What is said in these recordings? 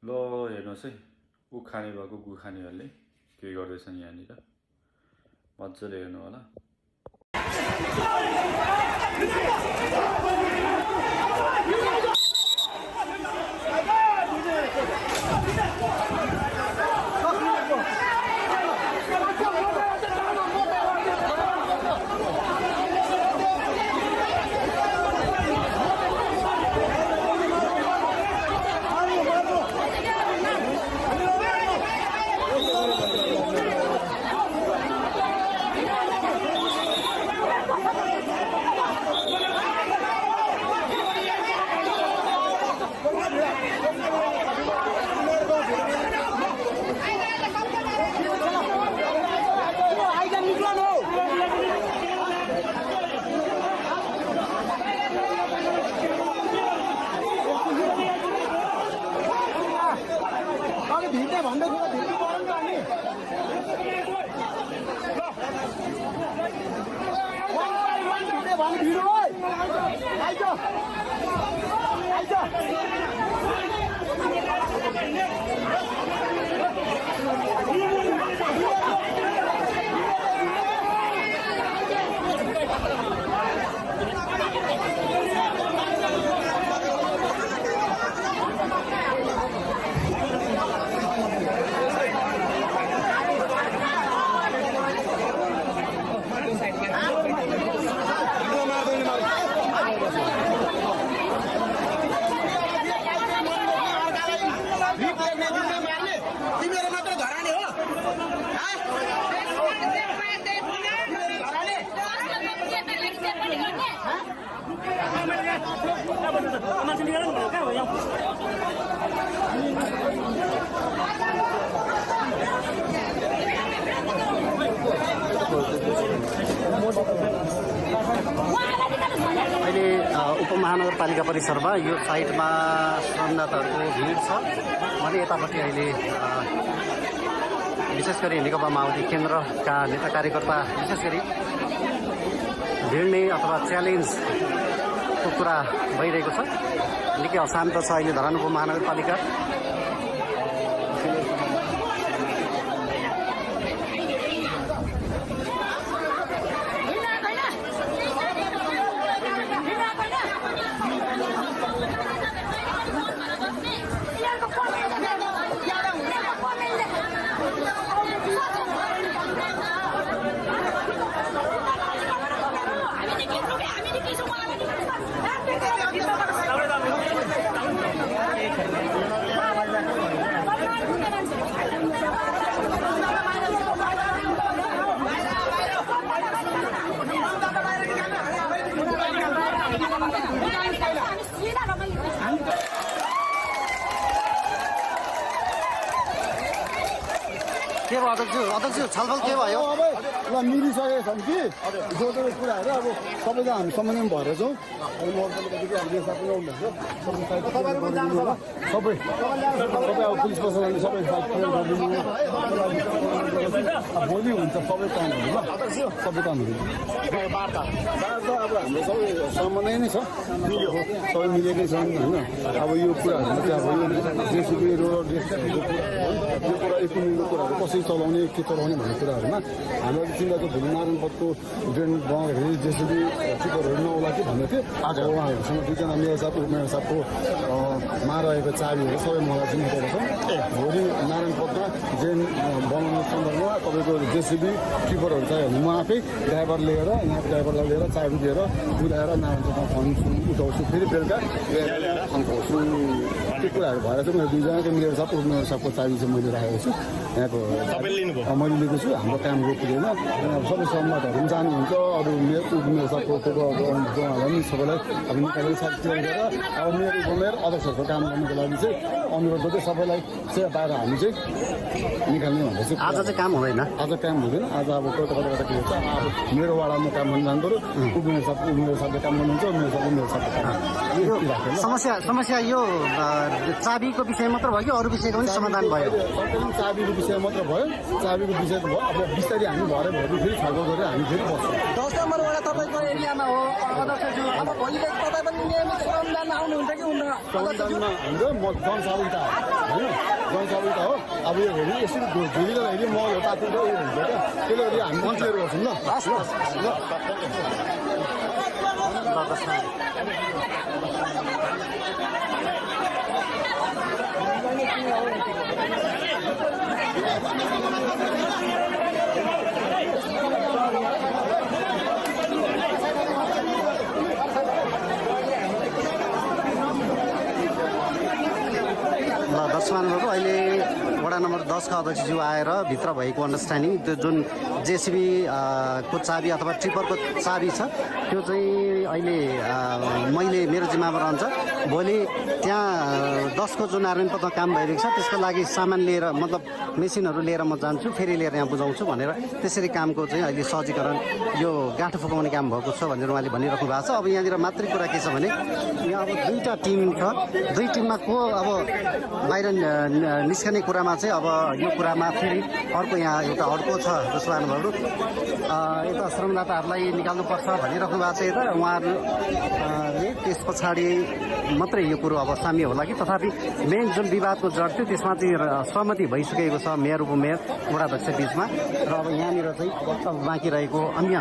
ल हेर्नुहोस् है उखाने भएको गुखानेहरूले के गर्दैछन् यहाँनिर मजाले हेर्नु होला अहिले उपमहानगरपालिका परिसरमा यो साइडमा श्रमदाताहरूको भिड छ भने यतापट्टि अहिले विशेष गरी नेकपा माओवादी केन्द्रका नेता कार्यकर्ता विशेष गरी भिड्ने अथवा च्यालेन्जको कुरा भइरहेको छ निकै अशान्त छ अहिले धरान उपमहानगरपालिका के भयो अध्यक्ष छलफल के भयो अब मिलिसकेका छन् कि जो कुराहरू अब सबैजना हामी सम्बन्धमा भएर छौँ सबै अब पुलिस प्रशासनले सबै भोलि हुन्छ सबै कामहरू ल सबै कामहरू बार्ता अब हाम्रो सबै सम्बन्धै नै छ सबै मिलेकै छन् होइन अब यो कुराहरू चाहिँ अब यो जेसिबी रोड यो कुरा इकोनोमीको कुराहरू कसरी चलाउने के चलाउने भन्ने कुराहरूमा हाम्रो चिन्ता त भोलि नारायणपथको ड्रेन बनाउँदाखेरि जेसिबी टिपरहरू नआउला कि भन्दै थियो आज उहाँहरूसँग दुईजना मेयर साहब उपमेयर साहबको मा रहेको चाबीहरू सबै मलाई चिन्हिएको छ भोलि नारायणपथमा ड्रेन बनाउने सन्दर्भमा तपाईँको जेसिबी टिपरहरू चाहियो भने म आफै ड्राइभर लिएर यहाँको ड्राइभरलाई लिएर चाबी लिएर बुझाएर नारायणपथमा खन्छु उठाउँछु फेरि बेलुका खन्काउँछु त्यो कुराहरू भएर चाहिँ मैले दुईजनाको मेयर साहब उपमेयर साहबको चाबी चाहिँ मैले राखेको छु यहाँको मैले लिएको छु हाम्रो काम रोकिँदैन सबै सहमतहरू पनि जानुहुन्छ अरू मेयर उपमेयर साहबको पनि सबैलाई अब निकालेर साथ गरेर अब मेयर उपमेयर अध्यक्षहरूको काम गर्नुको लागि चाहिँ अनुरोध गर्दै सबैलाई चाहिँ बाहिर हामी चाहिँ निकाल्ने भन्दै चाहिँ आज चाहिँ काम हुँदैन आज काम हुँदैन आज अब कता के हुन्छ अब मेरो वाडामा काम गर्नु जानु पऱ्यो उपमेयर साहबले काम गर्नुहुन्छ मेयर साहबको काम समस्या यो चाबीको विषय मात्र भयो कि अरू विषयको पनि समाधान भयो? चाबीको विषय मात्र भयो, चाबीको विषय भयो। अब बिस्तारै हामी भरे भोलि फेरि छलफल गरेर हामी फेरि बस्छौँ। 10 नम्बर वडा तपाईँको एरियामा हो अध्यक्षज्यू, अब भोलिदेखि तपाईँ पनि नियमित श्रमदान आउनुहुन्छ कि हुन्न? श्रमदानमा हुन्छ म जनसहभागिता होइन, जनसहभागिता हो। अब यो हेरि यसरी झुलीको हेरि म यो तातिन्छ यो हुन्छ क्या, त्यसले गर्दा हामी क्लियर गर्छौँ ल। दर्शकहरू अहिले वडा नम्बर 10 का अध्यक्षज्यू आएर भित्र भएको अन्डरस्ट्यान्डिङ त्यो जुन जेसिबी को चाबी अथवा ट्रिपरको चाबी छ त्यो चाहिँ अहिले मैले मेरो जिम्मामा रहन्छ। भोलि त्यहाँ 10 को जुन नारायणपथमा काम भइरहेको छ त्यसको लागि सामान लिएर मतलब मेसिनहरू लिएर म जान्छु, फेरि लिएर यहाँ बुझाउँछु भनेर त्यसरी कामको चाहिँ अहिले सहजीकरण यो गाँठो फुकाउने काम भएको छ भनेर उहाँले भनिराख्नु भएको छ। अब यहाँनिर मात्रै कुरा के छ भने यहाँ अब 2टा टिम छ, 2 टिममा को अब बाहिर निस्कने कुरामा चाहिँ अब यो कुरामा फेरि अर्को यहाँ एउटा अर्को छ जसो अनुभवहरू यता श्रमदाताहरूलाई निकाल्नुपर्छ भनिराख्नु भएको छ। यता उहाँहरूले त्यस पछाडि मात्रै यो कुरो अब साम्य होला कि, तथापि मेन जुन विवादको जड थियो त्यसमा चाहिँ सहमति भइसकेको छ मेयर उपमेयर वडाध्यक्ष बिचमा। र अब यहाँनिर चाहिँ अब बाँकी रहेको अन्य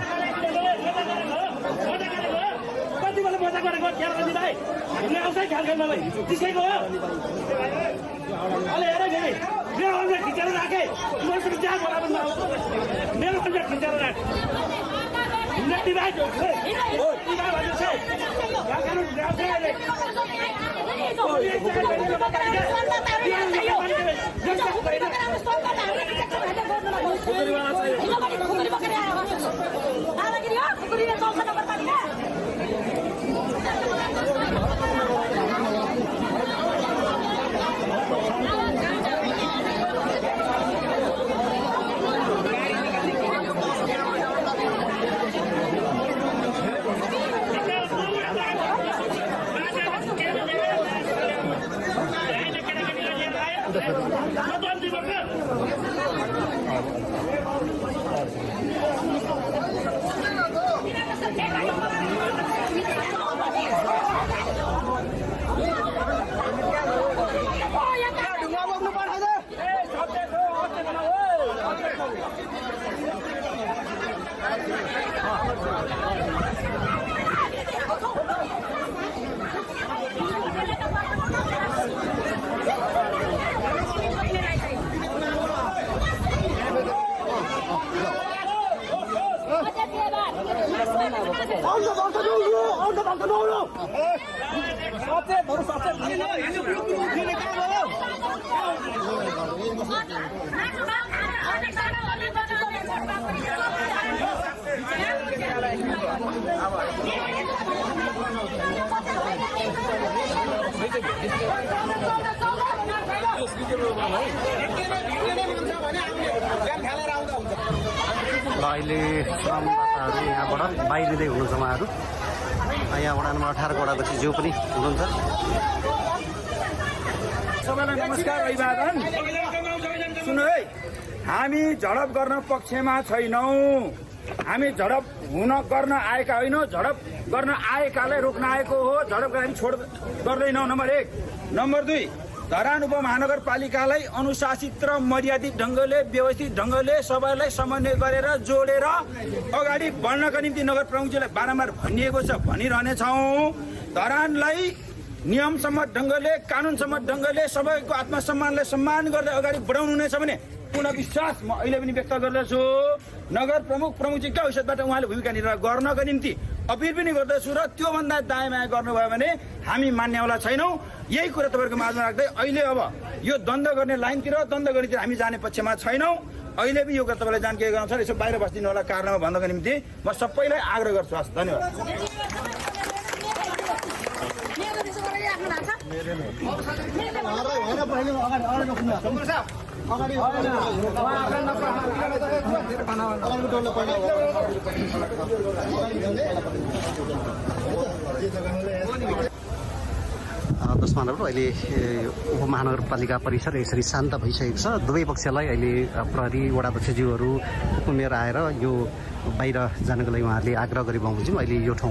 अहिले श्रमदाताहरू यहाँबाट बाहिरिँदै हुनुहुन्छ। उहाँहरू यहाँ वडा नम्बर 18 को वडाध्यक्षज्यू पनि हुनुहुन्छ। सबैलाई नमस्कार, अभिवादन। सुन्नु है, हामी झडप गर्न पक्षमा छैनौँ। हामी झडप गर्न आएका होइनौँ, झडप गर्न आएकालाई रोक्न आएको हो। झडप गर्न छोड गर्दैनौँ, नम्बर 1। नम्बर 2, धरान उपमहानगरपालिकालाई अनुशासित र मर्यादित ढङ्गले व्यवस्थित ढङ्गले सबैलाई समन्वय गरेर जोडेर अगाडि बढ्नका निम्ति नगर प्रमुखजीलाई बारम्बार भनिएको छ, भनिरहनेछौँ। धरानलाई नियमसम्मत ढङ्गले कानुनसम्मत ढङ्गले सबैको आत्मसम्मानलाई सम्मान गर्दै अगाडि बढाउनु हुनेछ भने पूर्ण विश्वास म अहिले पनि व्यक्त गर्दछु। नगर प्रमुखजीका हैसियतबाट उहाँले भूमिका निर्वाह गर्नका निम्ति अपिल पनि गर्दछु र त्योभन्दा दायाँ बायाँ गर्नुभयो भने हामी मान्नेवाला छैनौँ। यही कुरा तपाईँहरूको माझमा राख्दै अहिले अब यो द्वन्द गर्ने लाइनतिर द्वन्द गर्नेतिर हामी जाने पक्षमा छैनौँ। अहिले पनि यो कुरा तपाईँलाई जानकारी गराउँछ, यसो बाहिर बस्दिनु होला कारणमा भन्नको निम्ति म सबैलाई आग्रह गर्छु। हस्, धन्यवाद। दर्शकहरू अहिले उपमहानगरपालिका परिसर यसरी शान्त भइसकेको छ। दुवै पक्षलाई अहिले प्रहरी वडाध्यक्षज्यूहरू उमेर आएर यो बाहिर जानको लागि उहाँहरूले आग्रह गरे बमोजिम अहिले यो ठाउँ